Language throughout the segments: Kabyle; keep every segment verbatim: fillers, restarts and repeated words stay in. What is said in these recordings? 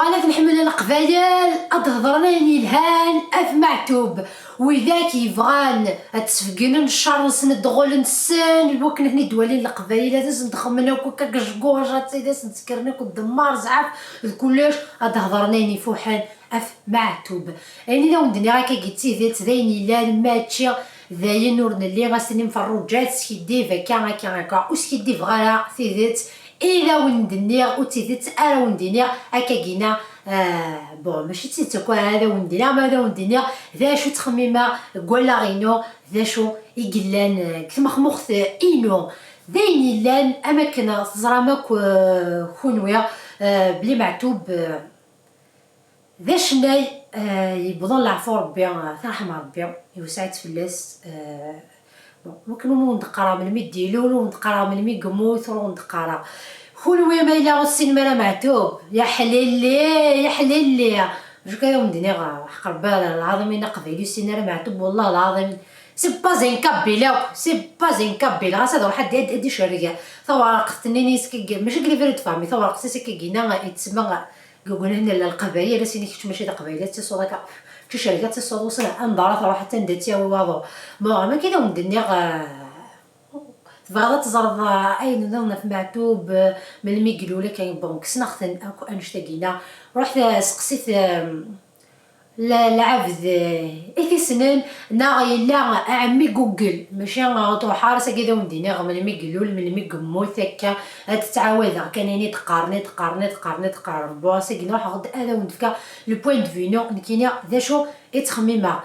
Ala ad nḥemmel Leqbayel, ad d-hedren ayen yelhan ɣef Meɛtub. Widak yebɣan ad d-sbeggnen ccer-nsen, ddɣel-nsen, iwakken ad ten-id-walin Leqbayel, ad asen-d-xemmen akk akka gejguj, ad tid asen-d-sekren akk ddemmar, zɛaf d kullec, ad d-hedren ayen ifuḥen ɣef Meɛtub. Ayen i d awen-d-nniɣ akkagi d tidet, d ayen yellan, mačči d ayen ur nelli, as-tinim Ferruǧa teskiddib akka, akka, akka. Ur skiddibeɣ ara, tidet i d awen-d-nniɣ, ur d tidet ara awen-d-iniɣ akkagina. Ah, bon, mačči d tidet akk ara awen-d-iniɣ, ma ad awen-d-iniɣ d acu ttxemmimeɣ deg wallaɣ-inu, d acu i yellan, eh, deg tmexmuxt-inu. D ayen yellan, am akken teẓram akk, eh, kunwi, eh, belli Meɛtub, eh, d acennay, eh, yewwḍen leɛfu Rebbi, eh, tarḥem Rebbi, iwesseɛ-itt fell-as. Eh, bon, wakken ur wen-d-qqareɣ melmi d-ilul, ur wen-d-qqareɣ melmi yemmut, ur wen-d-qqareɣ. Kunwi ma yella ur tessinem ara Meɛtub, ya ḥlilli, ya ḥlilli. Acu kan ad wen-d-iniɣ, ḥeqq Rebbi lɛaḍim, ayen aqbayli ur yessin ara Meɛtub, wallah lɛaḍim, c'est pas un kabyle akk, c'est pas un kabyle. Ɣas ad iruḥ ad, ad, ad icerreg tawerqt-nni, mačči deg livret de famille, tawerqt-is akkagina yettsemma deg ugnan n Leqbayel, ad s-yini kečč mačči d aqbayli, ad tisuḍ akka, kečč cerreg ad tisuḍ, wissen anda ara truḥ, anda ad tt-yawi waḍu. Ma ɣer makki d awen-d-nniɣ, eh, tebɣiḍ ad teẓreḍ, eh, ayen nniḍen ɣef Meɛtub, eh, melmi i ilul akka, bon, kksen-aɣ-ten akk annect-agina. Ruḥet, eh, seqsit, eh, la-, lɛebd, eh, i t-issnen, neɣ yella ɛemmi Google, mačči, eh, ur truḥ ara, s-agi d awen-d-iniɣ melmi i ilul, melmi i yemmut, akka ad ttɛawadeɣ kan ayen i d-qqaren, i d-qqaren, i d-qqaren, i d-qqaren. Bon, s-agi nruḥ ad, ad awen-d-fkeɣ le point de vue-inu, nekkini d acu i ttxemmimeɣ.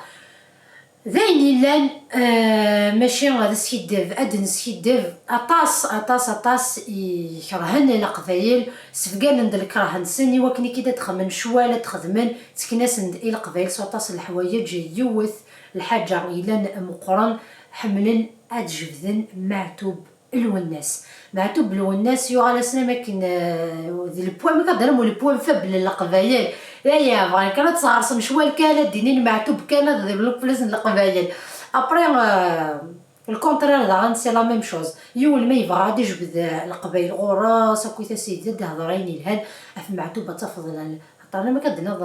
D ayen yellan, eh, mačči ad skiddeb, ad neskiddeb. Aṭas, aṭas, aṭas i ikerhen Leqbayel, sbegganen-d lkerh-nsen i wakken i k-id ad xemmen ccwal ad xedmen, ttekken-asen-d i Leqbayel s waṭas n leḥwayeǧ. Yiwet lḥaǧa yellan meqqren, ḥemmlen ad jebden Meɛtub Lwennas. Meɛtub Lwennas yuɣal-asen am akken, eh, d le point, mi k-d-nniɣ le point faible n Leqbayel. Aya, bɣan kan ad sɣersen ccwal kan, ad d-inin Meɛtub kan, ad d-iblu fell-as n Leqbayel. Après, eh, le contraire daɣen, c'est la même chose. Yiwen ma yebɣa ad ijbed, eh, Leqbayel ɣur-s, akkit-as ad d-ihder ayen yelhan ɣef Meɛtub, ad tafeḍ la-, Aṭṭan, ma k-d-nniḍ,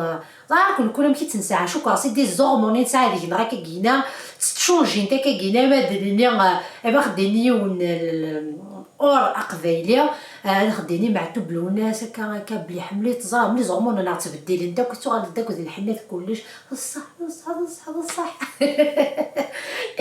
ẓer kun, kun amek i tt-nesɛa, cukkeɣ c'est des hormones i nesɛa deg-neɣ akkagina, tettcunjint akkagina, ma d-nini, eh, ma xedden yiwen, eh, or aqbayli, eh, ad xedden i Meɛtub Lwennas, akka, akka, belli ḥemmel-it, ẓer, mli les hormones neɣ ttbeddilent akk, tuɣal-d akked lḥenna d kullec, d ṣṣeḥ, d ṣṣeḥ, d ṣṣeḥ, d ṣṣeḥ.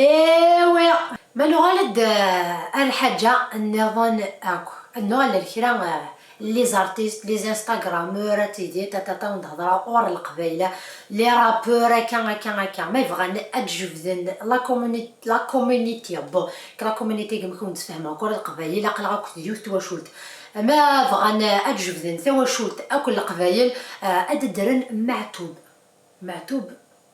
Ewi, ma nuɣal-d, eh, ar lḥaǧa nniḍen akk, ad nuɣal ar kra, eh, les artistes, les Instagrammeurs, ad tidi, ta, ta, ta, ur d-hedreɣ ɣur Leqbayel, les rappeurs, akka, akka, akka, ma yebɣan ad jebden la communi-, la community, bon, que la community, comme ur d-sfehmeɣ akk ɣur Leqbayel, aql-aɣ akk d yiwet twacult. Ma bɣan ad jebden tawacult akk n Leqbayel, eh, ad ddren Meɛtub. Meɛtub,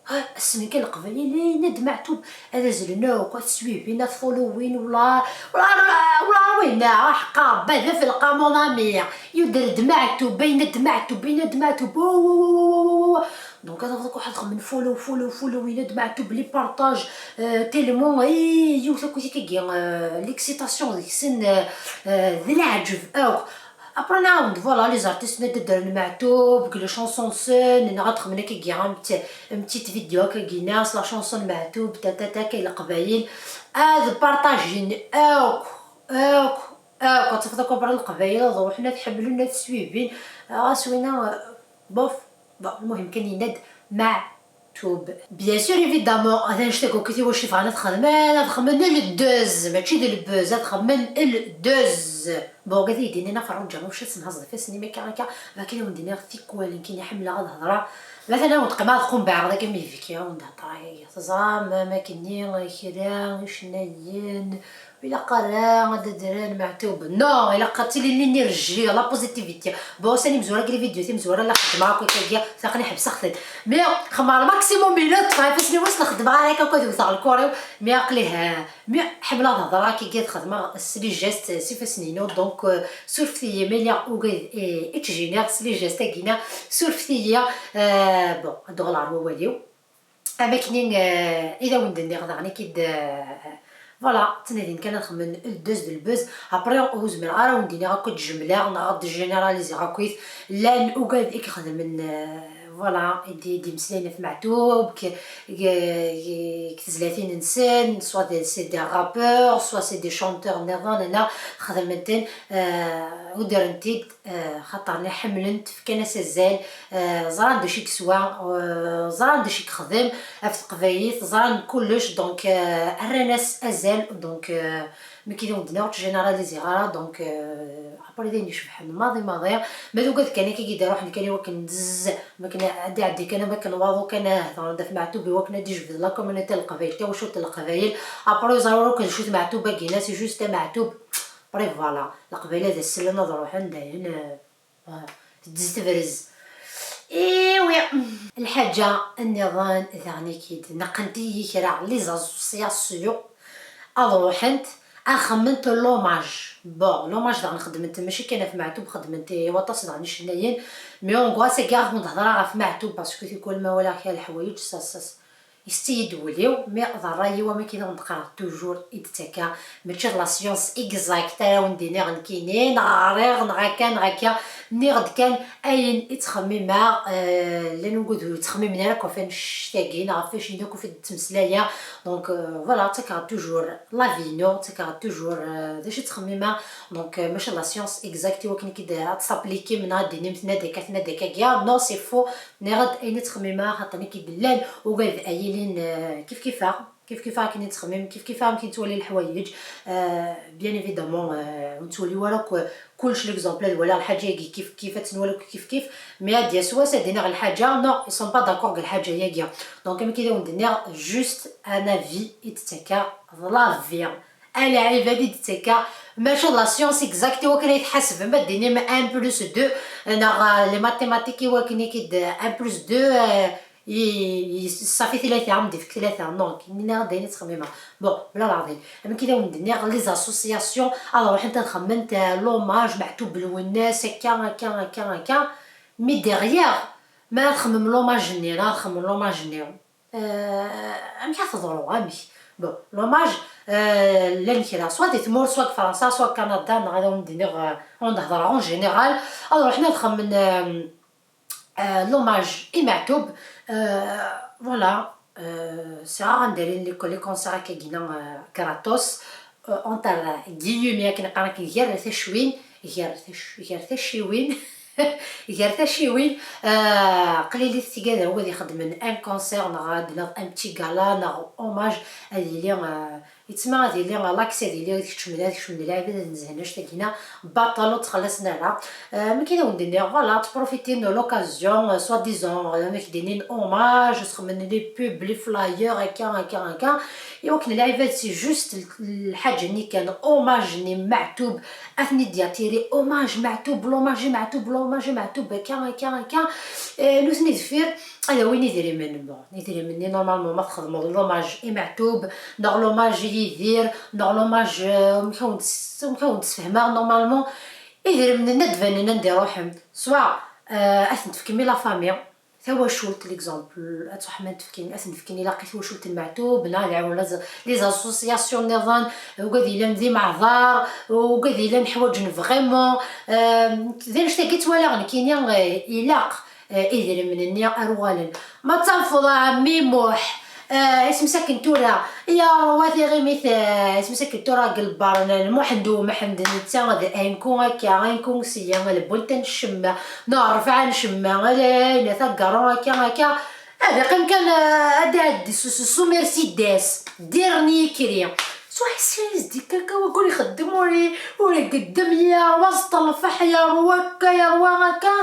ah, ssnen kan Leqbayel, yenna-d Meɛtub, ad azlen akk, ad t-swibin, ad t-followin, wala, wala, wala, wala, wala, ah, ḥeqqa Rebbi, ad af lqamu, mon ami. Yuder-d Meɛtub, yenna-d Meɛtub, yenna-d Meɛtub, wa, wa, wa. Donc, ad afeḍ akk waḥed xemmen follow, follow, follow, yenna-d Meɛtub, les partages, euh, tellement, eh, yiwet akk tikagi, euh, l'excitation deg-sen, euh, euh, d leɛǧeb akk. Après, nɛawed, voilà, les artistes nna d-ddren Meɛtub, deg les chansons-nsen, neɣ ad xemmen akkagi, am t-, am petite vidéo akkagi, neɣ s la chanson n Meɛtub, ta, ta, ta, akka i Leqbayel. Ad partajin akk, akk, akk, ad tafeḍ akk abra n Leqbayel, ad ruḥen, ad ḥemmlen, ad swibin. Ɣas winna, bof, bon, المهم kan yenna-d Meɛtub. Bien sûr, évidemment, ad annect-agi akk i wacu bɣan ad xedmen, ad xemmen le buzz, mačči d le buzz, ad xemmen le buzz. Bon, gad i d-inin a Ferruǧa, ma ur senhazḍ ifassen-im akka, akka, ma kan ad wen-d-iniɣ tikwal, nekkini ḥemmleɣ ad hedreɣ. Matalan, ad wen-d-qqimeɣ ad qumbeɛeɣ dagi mi yefki, ad wen-d-hedreɣ, teẓram, am akken-nni, kra, icennayen, ur ilaq ara ad ddren Meɛtub. Non, ilaq ad tili l'énergie, la positivité. Bon, sani mezwara deg les vidéos timezwara la xeddmeɣ akk akkagi, aql-i ḥebseɣ-ten. Mais xemmeɣ maximum minutes, ɣef ifassen-iw ur s-xeddmeɣ ara akka, ad wteɣ lkor-iw. Mais aql-i, ha, mais ḥemmleɣ ad hedreɣ akkagi, ad xedmeɣ s les gestes s ifassen-inu. Donc, euh, surfet-iyi ma yella ugad, eh, i ttjiniɣ s les gestes-agi-na, surfet-iyi. Euh, bon, ad d-uɣaleɣ ɣer wawal-iw. Am akken i, eh, i d awen-d-nniɣ daɣen, i k-id, eh, Voilà, ttnadin kan ad xedmen le buzz d le buzz. Après, ur zmireɣ ara ad wen-d-iniɣ akk ad jemleɣ neɣ ad généraliser akkit. Llan ugaden i ixedmen, euh, voilà, i d-, i d-imeslayen ɣef Meɛtub, k-, k-, k-, k tezlatin-nsen, soit des, c'est des rappeurs, soit c'est des chanteurs nniḍen, neɣ xedmen-ten, euh, udren-t-id, euh, xaṭer-nni ḥemmlen-t, fkan-as azal, euh, ẓran d acu i yeswa, euh, ẓran d acu i yexdem ɣef teqbaylit, ẓran kullec, donc, euh, rran-as azal, donc, euh, mi k-id-wen-d-nniɣ ur ttjénéraliziɣ ara, donc, euh, après d ayen icebḥen maḍi maḍi, ma d ugad kan akka i d-iruḥen kan i wakken zzz, ma akken ad iɛeddi kan am wakken waḍu kan ad hedren d At Meɛtub i wakken ad d-ijbed la communauté n Leqbayel, tawacult n Leqbayel, après ur ẓriɣ ur akk d acu-t Meɛtub-agi-na, c'est juste Meɛtub, après voilà, Leqbayel ad as-sellen ad ruḥen dayen, euh, teddez tebrez. Iwi, lḥaǧa nniḍen daɣen i k-id-neqqent-iyi kra les associations ad ruḥent ad xedment l'hommage. Bon, l'hommage daɣen xedment mačči kan ɣef Meɛtub, xedment i waṭas daɣen icennayen, mais en gros ass-agi ad wen-d-hedreɣ ɣef Meɛtub parce que tikwal ma walaɣ kra leḥwayeǧ, ça, ça, Yesteyi-d wul-iw, mi d ṛṛay-iw am akken i wen-d-qqareɣ toujours i d-ttakka, mačči d la science exacte ara wen-d-iniɣ nekkini, neɣ ɣriɣ, neɣ akka, neɣ akka, nniɣ-d kan ayen i ttxemmimeɣ, euh, llan wigad ur ttxemmimen ara akk ɣef annect-agi, neɣ ɣef wacu akk i d-ttmeslayeɣ, donc, euh, voilà, ttakkeɣ toujours l'avis-inu, ttakkeɣ toujours, euh, d acu i ttxemmimeɣ, donc, euh, mačči d la science exacte i wakken ad k-id-, ad t-tapplikim neɣ ad d-tinim tenna-d akka, tenna-d akka, non, c'est faux. Nniɣ-d ayen i ttxemmimeɣ, xaṭer nekk i yellan ugad ad yilin, euh, kif kif-aɣ, kif kif-aɣ akken i ttxemmim, kif kif-aɣ amek i nettwali leḥwayeǧ. Euh, bien évidemment, euh, ur nettwali ara akk kullec, l'exemple ad waliɣ lḥaǧa-agi kif kif, ad tt-nwali akk kif kif, mais ad d-yas wass ad d-iniɣ lḥaǧa, non, ils sont pas d'accord deg lḥaǧa-agi. Donc, amek i d awen-d-nniɣ, juste un avis i d-ttakkaɣ, d l'avis. Ala ɛibad i d-ttakkaɣ, mačči d la science exacte i wakken ay tḥasbem, ad d-tinim un plus deux, neɣ, euh, les mathématiques i wakken i k-id un plus deux, euh, i, i, ṣafi tlata, am d-ifk tlata, non, nniɣ-d ayen i ttxemmimeɣ. Bon, wala leɛḍil. Amek i d awen-d-nniɣ, les associations, ad ruḥent ad xemmement, euh, l'hommage, Meɛtub Lwennas, akka, akka, akka, akka. Mais derrière, ma ad xemmem l'hommage-nni, neɣ ad xemmem l'hommage-nni. Euh, amek ad teḍru, amek? Bon, l'hommage, euh, llan kra, soit di tmurt, soit deg Fransa, soit deg Kanada, neɣ ad awen-d-iniɣ, euh, ad awen-d-hedreɣ en général, ad ruḥen ad xemmen, euh, euh, l'hommage i Meɛtub, euh, voilà, euh, c'est rare anda llan les, les concerts akkagina, euh, gratos, euh, entre guillemets akken qqaren akken gar tacwin, gar tac-, gar taciwin, gar taciwin, euh, qlilit tigad wad ixedmen un concert neɣ ad naf un petit gala neɣ hommage ad yili, euh, yettma ad yili l'accès ad yili ad keččmen, ad keččmen lɛibad ad nezhen annect-agina baṭel ur ttxelliṣen ara. Euh, mi kan ad wen-d-nniɣ, voilà, ttprofitint l'occasion, euh, soi-disant, euh, amek d-inin hommage, sxemmen les pubs, les flyers, akka, akka, akka. I wakken lɛibad c'est juste l-, lḥaǧa-nni kan, hommage-nni Meɛtub, ad ten-id-yatiri, hommage Meɛtub, l'hommage i Meɛtub, l'hommage i Meɛtub, akka, akka, akka. Eh, nutni deffir, ad awin idrimen. Bon, idrimen-nni, normalement, ma txedmeḍ l'hommage i Meɛtub, neɣ l'hommage i Yidir, neɣ l'hommage, eh, amek ad wen-tt-, amek ad wen-tt-sfehmeɣ, normalement, idrimen-nni ad d-banen anda i ruḥen. Soit, eh, ad ten-tefkem i la famille, tawacult, l'exemple, ad truḥem ad tefkin, ad ten-fkin ilaq i twacult n Meɛtub, neɣ ad ɛiwen les, les associations nniḍen, ugad yellan d imeɛḍar, ugad yellan ḥwaǧen vraiment, euh, d annect-agi ttwaliɣ nekkini, euh, ilaq, euh, idrimen-nni ar uɣalen. Ma d tanfeḍ a ɛemmi Muḥ, euh, isem-is akken tura, Yerwa tiɣimit, eh, isem-is akken tura deg lbar n Muḥend u Mḥend, netta d anku akka, anku sya, lbult n ccemma, neɣ rrefɛa n ccemma, ala, ayen tagaru akka, akka. Ad iqqim kan, eh, ad iɛeddi s, s, s umersides, dernier cri. Swah, s-, s-, di kaka, waggur ixeddem ur i-, ur igeddem, yerwa s ṭelfeḥ, yerwa akka, yerwa akka.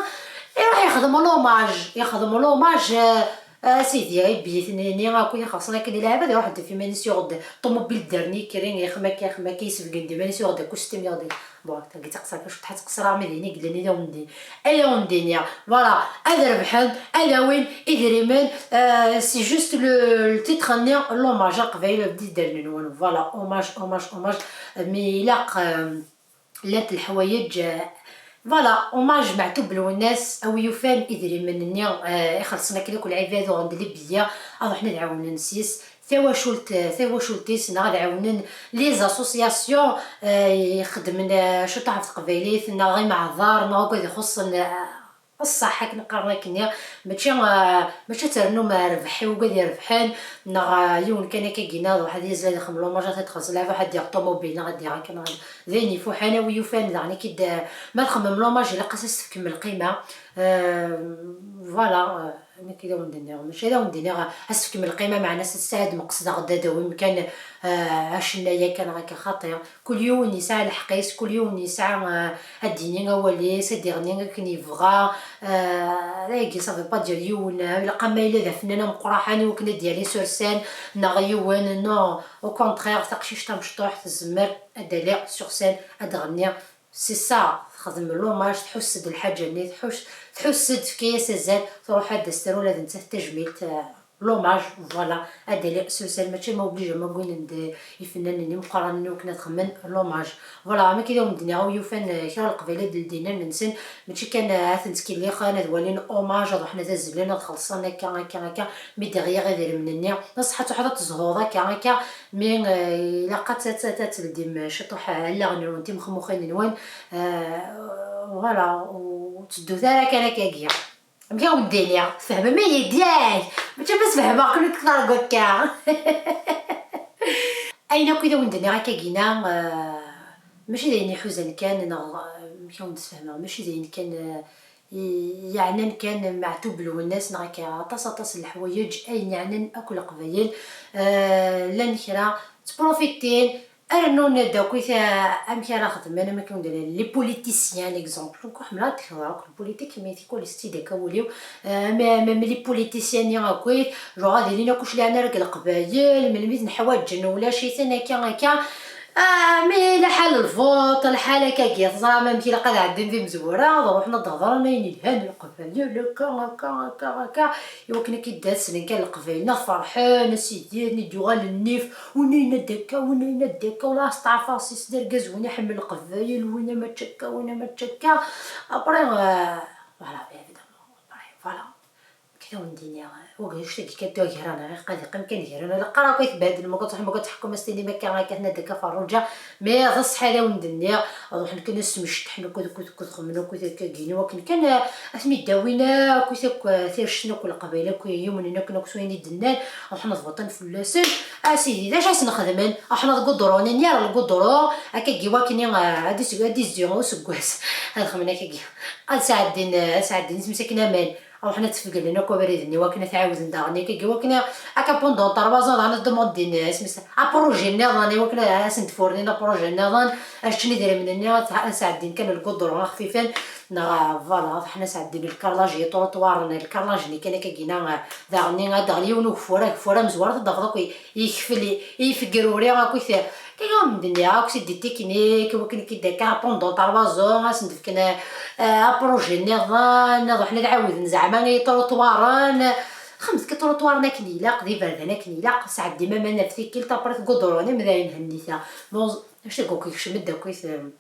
Iruḥ ixdem l'hommage, ixdem l'hommage, eh, A sidi, i biyitnini akk i ixelṣen akken i lɛibad, iruḥ def iman-is yuɣ-d ṭumubil dernier cri, ixem akka, ixem akka, yesbeggen-d iman-is, yuɣ-d akustim, yuɣ-d, bon, tagi d taqeṣṣert, acu tḥa tqeṣṣer, armi d ayen i yellan i d awen-d-, ay awen-d-iniɣ. Voilà, ad rebḥen, ad awin idrimen, euh, c'est juste le, le titre-nni, l'hommage, a Leqbayel, ad d-idalen-nwen. Voilà, hommage, hommage, hommage, mi ilaq, euh, llant leḥwayeǧ, euh, voilà, hommage Meɛtub Lwennas, a wi yufan idrimen-nni, euh, ixelṣen akken akk lɛibad uɣen-d les billets, ad ruḥen ad ɛawnen s-yes, tawacult tawacult-is, neɣ ad ɛawnen les associations, eh, ixeddmen, eh, ciṭuḥ ɣef teqbaylit, neɣ imeɛḍar, neɣ akk ad ixuṣṣen, eh, ṣṣeḥ akken qqaren akkenni. Mačči, eh, mačči ad ternum rrbeḥ i wigad irebḥen, neɣ, eh, yiwen kan akka gina, ruḥ ad yazzel ad ixdem l'hommage, ad t-id-xelṣ lɛib, ad d-yaɣ ṭumubil, neɣ ad d-yaɣ akken, neɣ d ayen ifuḥen, a wi yufan daɣen i k-id, eh, ma txemmem l'hommage ilaq-as ad s-tefkem lqima. Eh, voilà, eh, nekk i d awen-d-nniɣ, mačči ad awen-d-iniɣ ad s-tefkem lqima, meɛna s-, tesɛid meqsdeɣ-d ad awim kan, eh, acennay akka neɣ akka, xaṭi. Kul yiwen yesɛa lḥeqq-is, kul yiwen yesɛa, eh, ad d-yini awal-is, ad d-iɣni akken yebɣa. Eh, dagi, ça veut pas dire yiwen, eh, ilaq ama yella d afennan ameqqran i wakken ad d-yali sur scène, neɣ yiwen, non, au contraire, taqcict tamecṭuḥt tezmer ad d-tali sur scène, ad d-tɣenni. C'est ça, texdem l'hommage, tḥuss-d lḥaǧa-nni, tḥuss, tḥuss-d, tefka-yas azal, truḥ ad d-as-terr ula d nettat tajmilt, eh, l'hommage, voilà, ad d-tali sur scène, mačči ma obligé ma wwin-d ifennanen imeqqranen i wakken ad xemmen l'hommage. Voilà, am akken i d awen-d-nniɣ, a wi yufan, eh, kra n Leqbayel ad ldin allen-nsen, mačči kan, eh, ad ten-ttkellixen, ad walin hommage, ad ruḥen ad azzlen, ad xellṣen, akka, akka, akka, mi d-iɣiɣ idrimen-nni. D ṣṣeḥ ad truḥeḍ ad tezhuḍ akka, akka, mi, eh, ilaq ad t-, ad t-, ad teldim ciṭuḥ allaɣen-nwen, timexmuxin-nwen, eh, voilà, ur tteddut ara kan akkagi. Amek i awen-d-iniɣ? Tfehmem-iyi-d, yak? Mačči bas fehmeɣ-ken akter n wakka. Ayen akk i d awen-d-nniɣ akkagina, eh, mačči d ayen iḥuzan kan, neɣ, eh, amek i awen-d-sfehmeɣ, mačči d ayen kan, eh, i-, yeɛnan kan Meɛtub Lwennas, neɣ akka, aṭas, aṭas n leḥwayeǧ, ayen yeɛnan akk Leqbayel, eh, llan kra ttprofitin, rnun-d akkit, eh, amek ara xedmen, am akken d les politiciens, l'exemple. Nekk ḥemmleɣ ad d-kḍeɣ akk les politiques, mais tikwal yessid akka wul-iw. Eh, même, même les politiciens-nni akkit, genre ad ilin akk ur cliɛen ara deg Leqbayel, melmi ten-ḥwaǧen ulac-iten, akka, akka. Ah, mais lḥal lvuṭ, lḥal akkagi, teẓram amek ilaq ad ɛeddin d imezwura, ad ruḥen ad d-hedren ayen yelhan i Leqbayel, akka, akka, akka, akka, i wakken ad k-id-aslen kan Leqbayel, ad ferḥen, a sidi, ad d-yuɣal nnif, win yenna-d akka, win yenna-d akka, wala asteɛfar s-is d argaz, win iḥemmel Leqbayel, win mačči akka, win mačči akka. Après, euh, voilà, bien évidemment, après, voilà. Kra wen-d-iniɣ, wagi anect-agi kan d agraɣ, neɣ ilaq ad iqqim kan agraɣ, neɣ ilaq ara akk ad tbehdel, ma ad tṛuḥem, ma ad tḥekkum, ad s-tinim akka, akka, tenna-d akka Ferruǧa, mais d ṣṣeḥ ad awen-d-nniɣ, ad ruḥen kan ad smecṭḥen akk, ad, akk, akk, ad xemmen akk, ad akka gin, wakken kan, eh, ad ten-id-awin akk, akk, eh, tirect n akk Leqbayel, akk yumnen akk, akk s wayen i d-nnan, ad ruḥen ad buṭin fell-asen, a sidi, d acu ad sen-xedmen? Ad ruḥen ad gudrun, nir lgudru, akka gi wakken, eh, ad is-, ad izdi useggas, ad xemmen akka gi, ad sɛeddin, eh, ad sɛeddin isem-is akken aman. Ruḥen ad tfeglen akk abrid-nni, wakken ad t-ɛawden daɣen, akka, wakken akka pendant trois ans daɣen ad demandin, eh, isem-is, apruji nniḍen, i wakken ad asen-d-furnin apruji nniḍen, ad ččen idrimen-nni, ad, ad sɛeddin kan lgudrun xfifen, neɣ, eh, voilà, ad ḥna sɛeddin lkarlaj i iṭruṭwaren, lkarlaj-nni kan akka gina, eh, daɣen ad d-ɣli yiwen ugeffur, ageffur amezwar, ad d-tafeḍ akk yekfel, i, i yefgruri akk i t-, Kaya ur m-d-nniɣ akk c'est des techniques, wakken akka d akka, pendant trois ans, ad sen-d-fken, eh, apruji nniḍen, ad ruḥen ad ɛawden zeɛma iṭruṭwaren, xemt iṭruṭwaren akken ilaq, d iberdan akken ilaq, sɛeddim aman ɣef tikkelt, après tgudrunim d ayen hennit-a. Bon, acu deg akk yekcem-d akk i t-,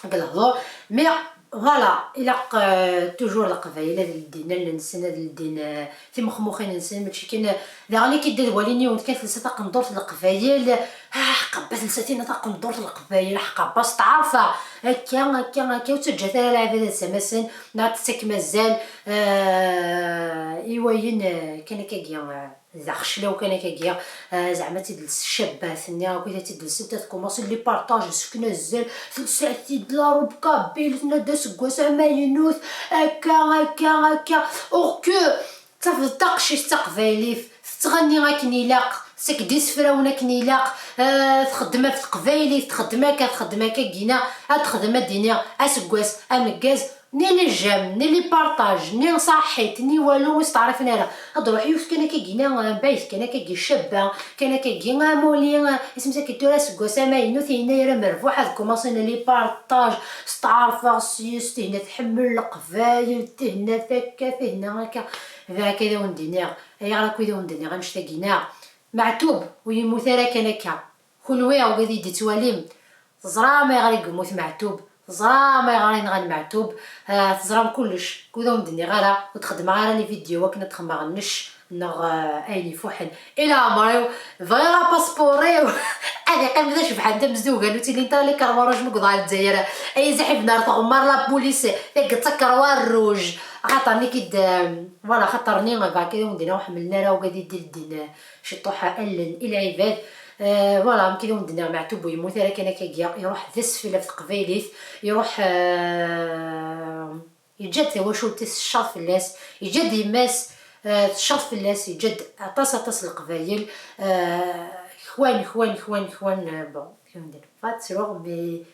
deg lehdur, mais voilà, ilaq, euh, toujours Leqbayel ad ldin allen-nsen, ad ldin, euh, timexmuxin-nsen, mačči kan, euh, daɣen akka d-, ad walin yiwen kan telsa taqendurt n Leqbayel, ah, ḥqabba telsa tinna taqendurt n Leqbayel, ḥqabba steɛṛfa, akka, akka, akka, ur ttaǧǧat ara lɛibad ad samasen, neɣ ad tettakem azal, euh, i wayen, euh, kan akkagi, euh, d axeclaw kan akkagi, ah, zeɛma ad tt-id-tels ccabbat-nni, akkit ad tt-id-telsent, ad tkumaṣi les partages, sefken azal, telsa-t-id la robe kabyle, tenna-d aseggas amaynut, akka, akka, akka. Or que tafeḍ taqcict taqbaylit tettɣenni akken ilaq, tsegd isefrawen akken ilaq, ah, txeddem ɣef teqbaylit, txeddem akka, txeddem akka, gina ad texdem, ad d-iniɣ aseggas ameggaz, ni les j'aime, ni les partages, ni ṣaḥḥit, ni walu ur steɛṛifen ara. Ad d-ruḥ yiwet kan akka gina, eh, mbaɛid kan akka gi cabba, kan akka gi amuli, eh, isem-is akka tura aseggas amaynut, yenna-yar amerbuḥ ad kumaṣin les partages, steɛṛfeɣ s-yes, tihna tḥemmel Leqbayel, tihna takka, tihna akka. Bɛak ad awen-d-iniɣ, ayɣer akk i d awen-d-nniɣ annect-agi, neɣ Meɛtub ur yemmut ara kan akka. Kunwi akk ad yi-d-ittwalim, teẓram ayɣer i yemmut Meɛtub, teẓram ayɣer i nɣan Meɛtub, ah, teẓram kullec, ur d awen-d-nniɣ ara, ur d-xeddmeɣ ara les vidéos akken ad d-xemmeɣ nnec, Neɣ eh, ayen ifuḥen i leɛmer-iw. Bɣiɣ apaspuṛ-iw ad iqqim d acebḥan tamezduga n utilin tali karwaruj mi yewḍa ɣer Lezzayer. Ay aziḥ ibna ar tɣemmar la police, tagi d takerwa rruj. Axaṭer nekk-id, eh, voilà, axaṭer-nni beɛka d awen-d-nniɣ ur ḥemmlen ara ugad i d-ildin, eh, ciṭuḥ allen i lɛibad. Eh, voilà, amek i d awen-d-nniɣ, Meɛtub ur yemmut ara kan akkagi, iruḥ d asfel ɣef teqbaylit, iruḥ, eh, yeǧǧa-d tawacult-is tecceḍ fell-as, yeǧǧa-d yemma-s, eh, tecceḍ fell-as, yeǧǧa-d aṭas, aṭas n leqbayel, eh, kwan, kwan, kwan, kwan, eh, bon, kwan d lfat, sruɣ, mais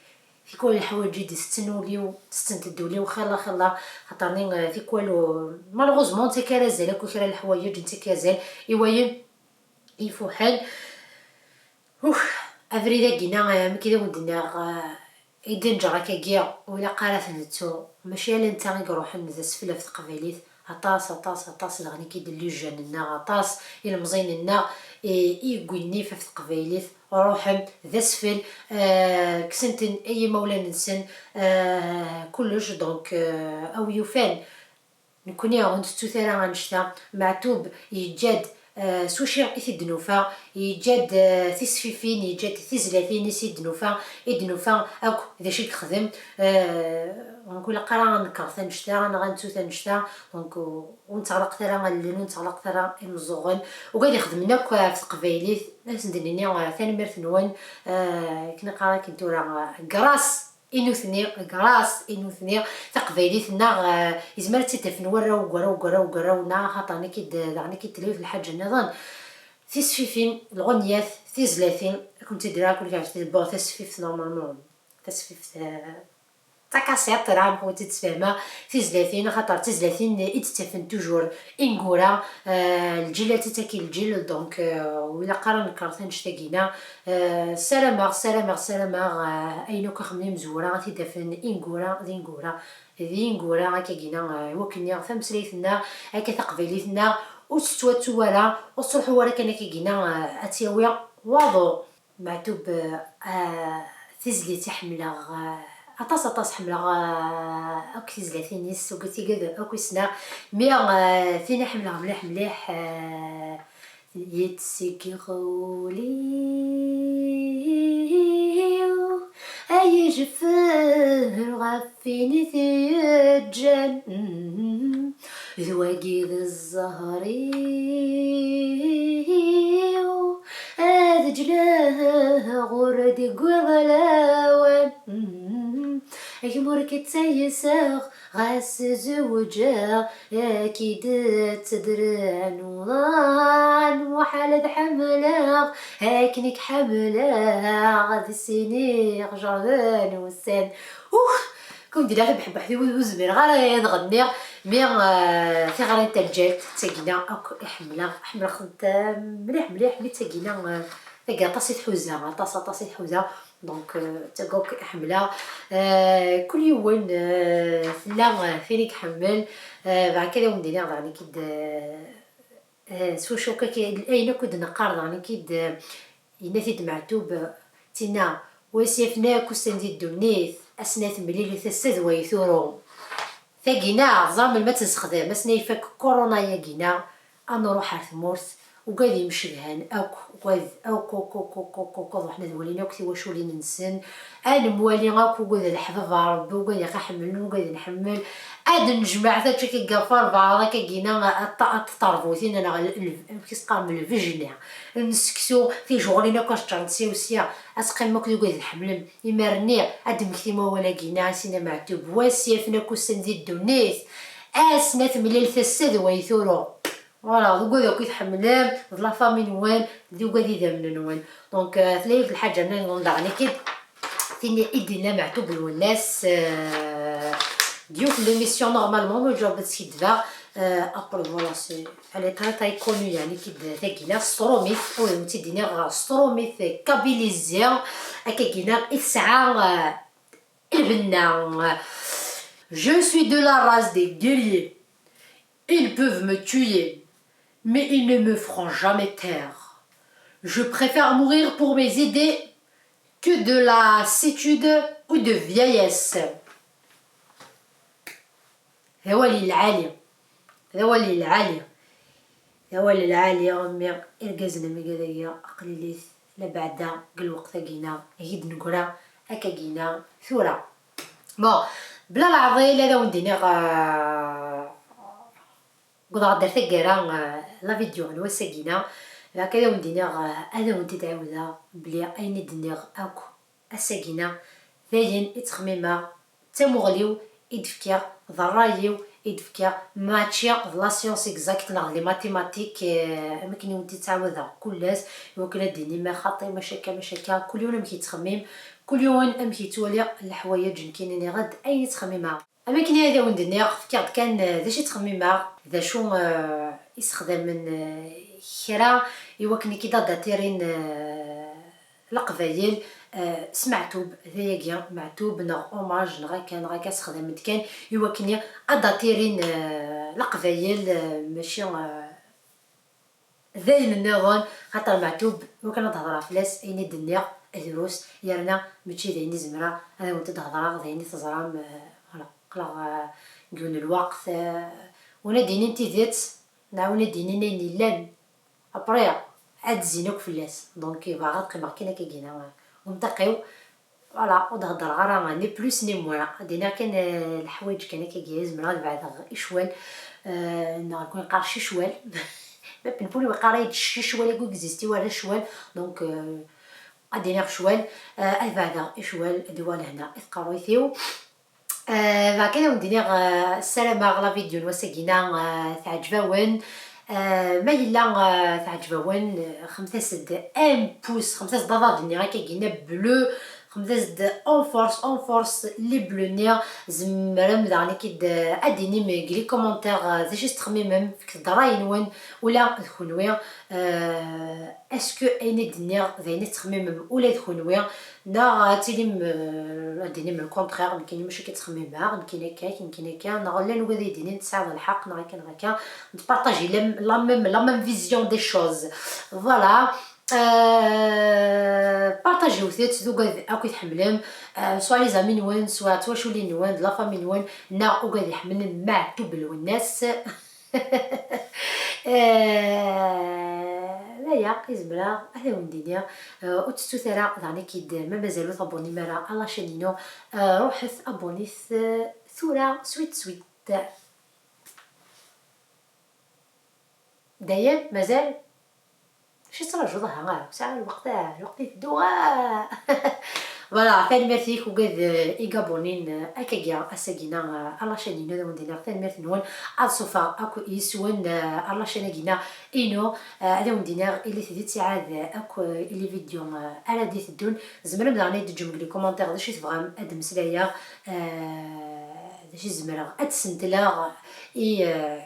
tikwal leḥwayeǧ i d-itetten ul-iw, ttettent-d ul-iw, xilla, xilla, xaṭer-nni, eh, tikwal, eh, malheureusement, nettak ara azal akk i kra n leḥwayeǧ, nettak azal i wayen ifuḥen. Ux, abrid-agi-na, eh, amek i d awen-d-nniɣ, eh, i d-nǧer akkagi, ur ilaq ara ad t-nettu. Mačči ala netta i iruḥen d asfel ɣef teqbaylit. Aṭas, aṭas, aṭas, daɣen i d-illujen-nneɣ, aṭas ilemẓiyen-nneɣ i, i yewwin nnif ɣef teqbaylit, ruḥen d asfel, eh, kksen-ten i yimawlan-nsen, eh, kullec, donc, eh, a wi yufan. Nekkni ur ntettut ara annect-a. Meɛtub yeǧǧa-d, eh, s wacu i t-id-nufa, yeǧǧa-d, eh, tisfifin, yeǧǧa-d tizlatin i s-id-nufa, i d-nufa akk d acu i yexdem. Eh, ur ilaq ara ad nekkret annect-a, neɣ ad nettut annect-a. Donc, ur netteɣlaqet ara allen, ur netteɣlaqet ara imeẓẓuɣen. Ugad ixedmen akk ɣef teqbaylit, ad sen-d-nini, eh, tanemmirt-nwen, eh, akken i qqar akken tura, eh, grâce i nutni, grâce i nutni, taqbaylit-nneɣ, eh, izmer ad tt-id-afen warraw, warraw, warraw, warraw-nneɣ, axaṭer nekk-id, daɣen nekk-id tella yiwet lḥaǧa nniḍen. Tisfifin, lɣunyat, tizlatin, ad kent-id-rreɣ kul kɛect tebbuɣ tasfift normalement. Tasfift, eh, d takasiṭ, rah, ur tt-id-sfehmeɣ. Tizlatin, axaṭer d tizlatin i d-ttafen toujours ineggura, eh, lǧil ad tt-id-taki lǧil, donc, eh, ur ilaq ara nekkret annect-agi-na. Eh, ssarameɣ, ssarameɣ, ssarameɣ, eh, ayen akk ixemmen imezwura ad t-id-afen ineggura d ineggura d ineggura, akkagi-na, eh, i wakken-nni tameslayt-nneɣ, akka taqbaylit-nneɣ, ur tettwattu ara, ur tettruḥu ara kan akkagi-na, eh, ad tt-yawi waḍu. Meɛtub, eh, tizlit i ḥemmleɣ, eh, aṭas, aṭas ḥemmleɣ, eh, akk tizlatin-is, akk tigad akk i ssneɣ, mi, eh, tin i ḥemmleɣ mliḥ, mliḥ, eh, yettseggir ul-iw, ay ijeffer ɣef win i t-yeǧǧan. D wagi d zzher-iw, ad ǧleɣ ur d-wwiḍ lawan. Gma ur k-ttayseɣ, ɣas zewǧeɣ, ad k-id-ttedren uḍan. Muḥal ad ḥemmleɣ akken i k-ḥemmleɣ, ad ssiniɣ jerden wussan. Ux! Kum di la tebḥebḥ di wid ur zmireɣ ara ad ɣenniɣ, mi, eh, tiɣri n taǧǧalt d tagina akk i ḥemmleɣ, ḥemmleɣ-tent, eh, mliḥ, mliḥ, mi d tagina, eh, tagi aṭas i tḥuza, aṭas, aṭas i tḥuza. Donc, eh, d tagi akk i ḥemmleɣ. Eh, kul yiwen, eh, tella, eh, tin i iḥemmel. Eh, beɛka ad awen-d-iniɣ daɣen nekk-id, eh, Eh, s wacu akka k-, ayen akk i d-neqqar daɣen, akka i d, yenna-t-id Meɛtub, tinna, wa s-yafen akk ussan di ddunit, ass n at Mlilit, ass-a d way turu. Tagina, teẓram melmi ad tt-nessexdam, ass n ay ifak kuruna-yagina, ad nruḥ ar tmurt, ugad imcedhan akk, ugad akk, akk, akk, akk, akk, akk, ad ruḥen ad walin akk tiwaculin-nsen, ad nemwali akk ugad leḥbab ɣer Rebbi, ugad i ɣ-iḥemmlen, ugad nḥemmel, ad nejmeɛ taččak i ɣef rebɛaḍ akkagina, ad t-, ad t-terbutin neɣ l-, l-, amek i s-qqaren, lbejna n seksu, tijuɣlin akk ad ččarent sya u sya, ad teqqimem akk d ugad tḥemmlem. Imar-nni ad d-temmektim awal-agina i Sina Meɛtub, wa s-yafen akk ussan di ddunit, ass n at Mlilit, ass-a d way turu. Voilà, d ugad akk i tḥemmlem, d la famille-nwen, d ugad idammen-nwen. Donc, euh, tella yiwet lḥaǧa nniḍen daɣen i k-id, tin i d-yenna Meɛtub Lwennas, euh, deg yiwet n l'émission normalement, ma ǧǧuɣ ad skiddbeɣ, euh, après, voilà, c'est, elle est très, très connue, يعني, كي د-، تاكينا ستروميت، أو يمتي دينيغ ستروميت كابيليزي، أكاكينا إتسعى، euh, البنة. Je suis de la race des guerriers. Ils peuvent me tuer, mais ils ne me feront jamais taire. Je préfère mourir pour mes idées que de lassitude ou de vieillesse. D awal lɛali, d awal lɛali. D awal lɛali a mmi, irgazen amagad-agi aqlilit labeɛda deg lweqt-agina i d-neggra akkagina tura. Bon, bla leɛḍil ad awen-d-iniɣ, ah, wwḍeɣ-d ar taggara, ah, la vidéo n wass-agina, lak ad awen-d-iniɣ, ah, ad awen-t-id-ɛawdeɣ belli ayen i d-nniɣ akk ass-agina d ayen i ttxemmimeɣ, d tamuɣli-w i d-fkiɣ, d ṛṛay-iw i d-fkiɣ, mačči d la science exacte neɣ d les mathématiques, eh, am akken i wen-t-ttɛawadeɣ kul ass, iwakken ad d-inim xaṭi, mačči akka, mačči akka, kul yiwen amek yettxemmim, kul yiwen amek yettwali leḥwayeǧ, nekkini nniɣ-d ayen i ttxemmimeɣ. Am akken ad awen-d-nniɣ, fkiɣ-d kan, eh, d acu i ttxemmimeɣ, d acu, eh, i sexdamen, eh, kra iwakken ad k-id-adatirin, eh, Leqbayel, eh, s Meɛtub, d ayagi Meɛtub neɣ hommage neɣ akka neɣ akka, sexdamen-t kan iwakken ad d-atirin, eh, Leqbayel, eh, mačči, eh, d ayen nniḍen, xaṭer Meɛtub iwakken ad d-hedreɣ fell-as ayen i d-nniɣ drus, yerna mačči d ayen i zemreɣ ad awent-d-hedreɣ, d ayen i teẓram, eh, voilà, aql-aɣ, eh, deg yiwen n lweqt, eh, win ad d-yinin tidet, neɣ win ad d-yinin ayen yellan, après, ad d-zzin akk fell-as. Donc, bɣiɣ ad qqimeɣ kan akkagina, umṭiq-iw. Voilà, ur d-heddreɣ ara ni plus ni moins. Ad d-iniɣ kan, eh, leḥwayeǧ kan akkagi, zemreɣ ad beɛdeɣ i ccwal, eh, neɣ nekkni neqqar cicwal. Ma Benbul yeqqar-iyi-d cicwal, agi ur existi wara ccwal. Donc, eh, ad d-iniɣ ccwal, eh, ad beɛdeɣ i ccwal, ad d-uɣal lehna i tqerruyt-iw. Eh, beɛka ad awen-d-iniɣ, eh, ssarameɣ la vidéo n wass-agina, eh, teɛǧeb-awen. Eh, ma yella, eh, teɛǧeb-awen, eh, xemt-as-d un pouce, xemt-as-d aḍad-nni akkagina bleu, xemt-as-d en force, en force les bleus-nni. Tzemrem daɣen ad d-inim deg les commentaires, eh, d acu i tettxemmimem, fket-d ṛṛay-nwen, ula d kenwi, eh, est-ce que ayen i d-nniɣ d ayen i tettxemmimem ula d kenwi? Neɣ ad tilim, euh, ad d-tinim le contraire, nekkini mačči akka i ttxemmimeɣ, nekkini akka, nekkini akka, neɣ llan wid i d-inin tesɛiḍ lḥeqq, neɣ akka, neɣ akka, npartaji la, la même, la même vision des choses. Voilà. Euh, partajiwt-tt d ugad akk i tḥemmlem, euh, soit les amis-nwen, soit d twaculin-nwen, d la famille-nwen, neɣ ugad iḥemmlen Meɛtub Lwennas. Eh, d aya i zemreɣ ad awen-d-iniɣ. Eh, ur tettut ara daɣen akid ma mazal ur tabunnim ara à la chaîne-inu. Eh, ruḥet abunit, eh, tura swit swit. Dayen, mazal? Acu tettraǧuḍ? Aha, ur sɛiɣ lweqt, ah, lweqt iteddu, ah. Voilà, tanemmirt-ik ugad, eh, i gabunin, eh, akkagi, ass-agina, eh, à la chaîne-inu, ad awen-d-iniɣ tanemmirt-nwen, ad ṣufeɣ akk yis-wen, eh, à la chaîne-agina inu, eh, ad awen-d-iniɣ ilit di ttiɛad, eh, akk, eh, i les vidéos, eh, ara d-iteddun, tzemrem daɣen ad d-teǧǧem deg les commentaires d acu i tebɣam ad d-mmeslayeɣ, eh, d acu i zemreɣ ad d-sentleɣ i, eh,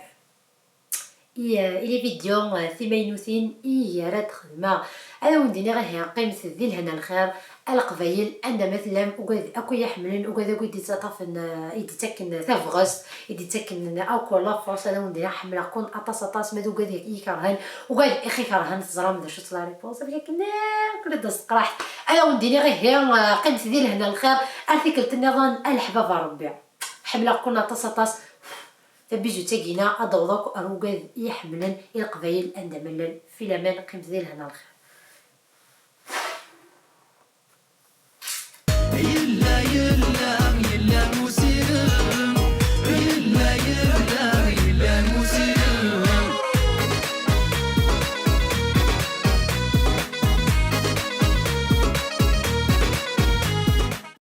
i, eh, i les vidéos, eh, timaynutin i ara d-xedmeɣ. Ad awen-d-iniɣ ihi, qqimet di lehna lxir, a Leqbayel, anda ma tellam, ugad akk i yi-ḥemmlen, ugad akk i d-ittaṭṭafen, eh, i d-ittaken tabɣest, i d-ittaken akk la force, ad awen-d-iniɣ ḥemmleɣ-ken aṭas, aṭas, ma d ugad i yi-kerhen, ugad i ɣ-ikerhen, teẓram d acu-tt la réponse, am akken akk la d-as-teqraḥ. Ad awen-d-iniɣ ihi, eh, qqimet di lehna lxir, ar tikkelt nniḍen, a leḥbab n Rebbi. Ḥemmleɣ-ken aṭas, aṭas. Tabizut-agi-ina ad d-taweḍ akk ar ugad i yi-ḥemmlen, i Leqbayel anda ma llan, fi laman, qqimet di lehna lxir.